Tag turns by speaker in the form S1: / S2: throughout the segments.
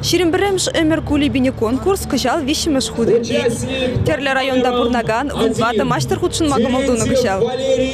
S1: 21-мӗш ӗмӗр кулибинӗ конкурс кӑҫал виҫҫӗмӗш хут иртет. Тӗрлӗ районта пурӑнакан 14 маҫтӑр хутшӑнма кӑмӑл тунӑ кӑҫал.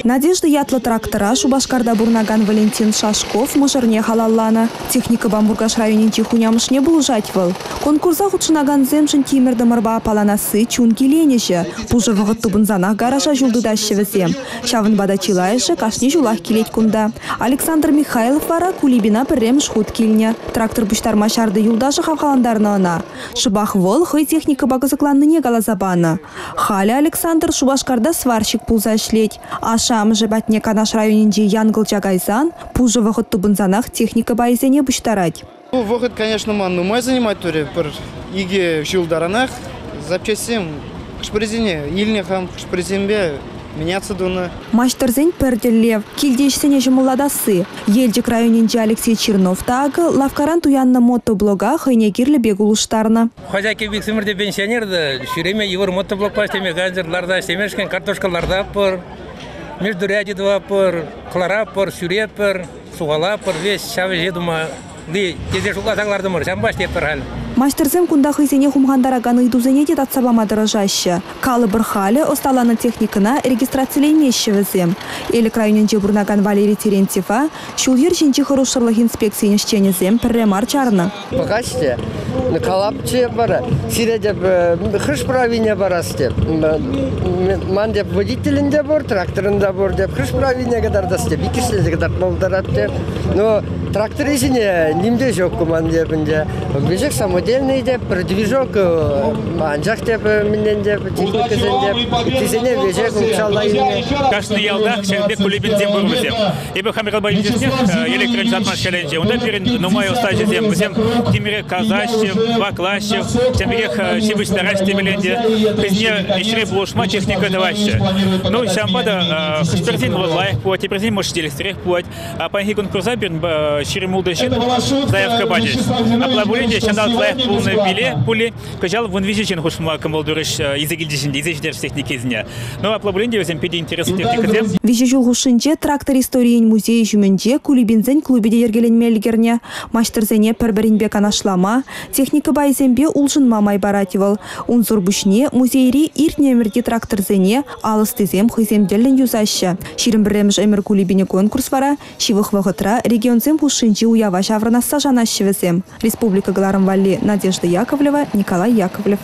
S1: Надежда ятлӑ трактора Шупашкарта пурӑнакан Валентин Шашков мӑшӑрне халалланӑ. Техникӑпа Муркаш районӗнчи хунямӑшне пулӑшать вӑл. Конкурса хутшӑнакансемшӗн тимӗр-тӑмӑрпа аппаланасси чун киленӗҫӗ. Пушӑ вӑхӑт тупӑнсанах гаража ҫул тытаҫҫӗ вӗсем. Ҫавӑнпа та чылайӑшӗ кашни ҫулах килет кунта. Александр Михайлов вара Кулибина пӗрремӗш хут килнӗ. Трактор пуҫтарма ҫарти юлташӗ хавхалантарнӑ ӑна. Шӑпах вӑл хӑй техникӑпа кӑсӑкланнине каласа панӑ. Халӗ Александр Шупашкарта сварщик пулса ӗҫлет. Ашшӗ-амӑшӗ патне Канаш районӗнчи Янкӑлча кайсан пушӑ вӑхӑт тупӑнсанах техника пайӗсене пуҫтарать.
S2: Ку вӑхӑт, конечно, ман нумай занимать турӗ. Пӗр икӗ ҫул таранах запчастьсем хӑш-пӗрисене илнӗ хам, хӑш-пӗрисемпе меняться тунӑ.
S1: Маҫтӑрсен пӗр тӗллев – килти ӗҫсене ҫӑмӑллатасси. Елчӗк районӗнчи Алексей Чернов та акӑ лавккаран туяннӑ мотоблока хӑйне кирлӗ пек улӑштарнӑ.
S3: Хозяйка иксӗмӗр те пенсионер та, ҫӳреме йывӑр мотоблокпа ӗҫлеме кансӗр, ларса ӗҫлемешкӗн картошка лартатпӑр, междуряди тӑватпӑр, кӑларатпӑр, сӳретпӗр, сухалатпӑр, весь ҫав ӗҫе тума тесе шутласа кӑлартӑмӑр, ҫавӑнпа ӗҫлетпӗр халь.
S1: Маҫтӑрсем кунта хӑйсене хумхантаракан ыйтусене те татса пама тӑрӑшаҫҫӗ. Калӑпӑр, халӗ ӑсталанӑ техникӑна регистрацилеймеҫҫӗ вӗсем. Элӗк районӗнче пурӑнакан Валерий Терентьева ҫул-йӗр ҫинчи хӑрушсӑрлӑх инспекцийӗн ӗҫченӗсем пӗрре мар чарнӑ.
S4: Пӑхаҫ те, калапчӗ вара, сире те хӑш правине парас теп. Ман теп водителӗн те пур, тракторӑн та пур теп, хӑш правине кӑтартас теп, иккӗшне те кӑтартма пултарать теп. Но тракторӗ ҫине ним те ҫук ку ман теп ӗнтӗ. Веҫех самодельный теп, пӗр движок, анчах теп мӗнлен теп, техникӑсен теп, ыттисене веҫех укҫалла илнӗ.
S5: Кашни ялтах ҫакӑн пек кулибинсем пур вӗсем. Эпӗ хамӑрпа илтеснех электрон ҫатма шкалӗнче. Унта пирӗн нумай ӑстаҫӑсем, вӗсем тимӗре касаҫҫӗ, ваклаҫҫӗ, тем пекех ҫыпӑҫтараҫҫӗ темелле те. Хӑйсене ӗҫре пулӑшма техника тӑваҫҫӗ. Ну, ҫавӑнпа та хӑш-пӗрсен вӑл лайӑх пулать, теприсен, может, ҫителӗксӗрех пулать. А паянхи конкурса пирӗн 26 ҫын заявка пачӗҫ. Апла пулин те ҫанталӑк лайӑх пулнӑ пиле пули кӑҫал 13 ҫын хушма кӑмӑл турӗҫ илсе килчӗҫ ӗнтӗ, илсе ҫитерчӗҫ техникисене. Ну, апла пулин те вӗсем питӗ интереслӗ техникӑсем.
S1: Виҫӗ ҫул хушшинче трактор историйӗн музейӗ ҫумӗнче Кулибинсен клубӗ те йӗркеленме ӗлкӗрнӗ. Маҫтӑрсене пӗр-пӗринпе канашлама, техника пайӗсемпе улшӑнма май парать вӑл. Унсӑр пуҫне музейри иртнӗ ӗмӗрти тракторсене ал ӑстисем хӑйсем тӗллӗн юсаҫҫӗ. 21-мӗш ӗмӗр Кулибинӗ конкурс вара ҫывӑх вӑхӑтра регионсем хушшинчи уява ҫаврӑнасса шанаҫҫӗ вӗсем. Республика кӑларӑм валли Надежда Яковлева, Николай Яковлев.